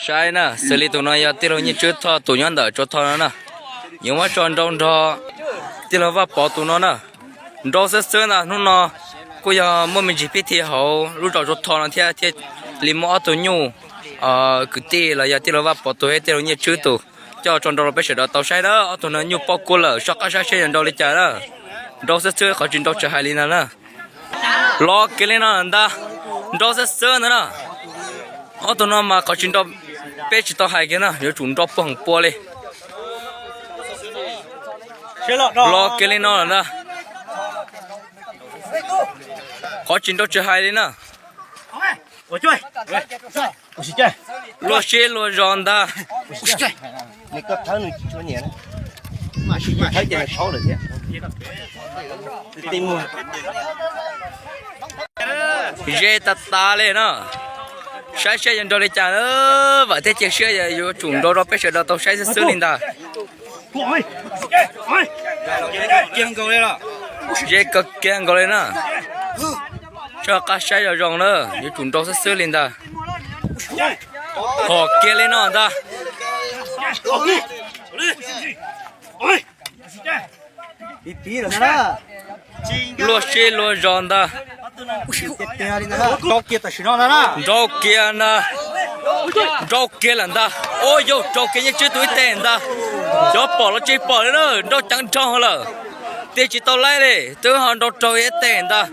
Saib na, xws li tus no yog tij laug Nyiaj Tswb Thoj tus nyob ntawm Tsua Thoj no na. Yuav muab tso nrau nrog tij laug Vaj Pov tus no na. Nrau xwb xwb ntag, hnub no kuj yog muaj me ntsis pib thi hauv lub zos Tsua Thoj no thiab, thiaj li muab ob tug nyuj kwv tij los yog tij laug Vaj Pov tus thiab tij laug Nyiaj Tswb tus coj tso nrau rau peb sawv daws tau saib na. Ob tug no nyuj poj kua lawm, soj qab saib seb yuav nrau li cas na. Nrau xwb xwb, qhov tsis nrau tsis hais li ntag na. Los kiag li no ntag, nrau xwb xwb ntag na. Ob tug no mas qhov tsis nrau peb tsis tau hais kiag na, yuav tsum nrau puag heev pua li. Los kiag li no lawm ntag, qhov tsis nrau tsis hais li na. Luag sib luag zos ntag. Ze tas tas li na. Saib seb yuav nrau li cas, vam thiab cia siab yuav tsum nrau rau peb sawv daws tau saib xwb xwb li ntag. Ze kawg kiag nkaus li na. Soj qab saib zoo zoo na, yuav tsum nrau xwb xwb li ntag. Hom kiag li no ntag. Luag sib luag zos ntag. Nrau kiag ntag. Nrau kiag lawm ntag. Ua yog raug kiag Nyiaj Tswb tus ib teg ntag. Xyov pom los tsis pom li na, nrau ceev nrooj lawm. Tig tsis tau laib li, twb ho nrau raug ib teg ntag.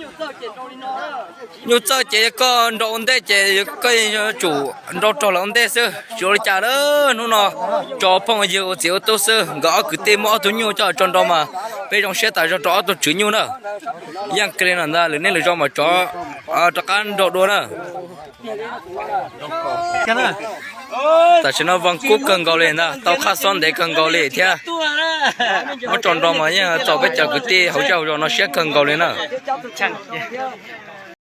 Nyuj txawj ces koj nrau ua ntej ces koj yuav tsum nrau raug lawv ua ntej xwb, tsis ua li cas na. Hnub no tso phooj ywg ua txiv ua tub xwb, nkawd ob kwv tij muab ob tug nyuj coj tso nrau mas peb zoo siab tas zog rau ob tug tswv nyuj na. Yeej kiag li no ntag, lwm hnub lwm zaus mas rov qab nrau dua na. Tam sim no Vaj Kub kawg nkaus li ntag, tau qhab xob ntev kawg nkaus li thiab. Muab tso nrau mas yeej txaus peb cov kwv tij hauv zej hauv zos no siab kawg nkaus li na.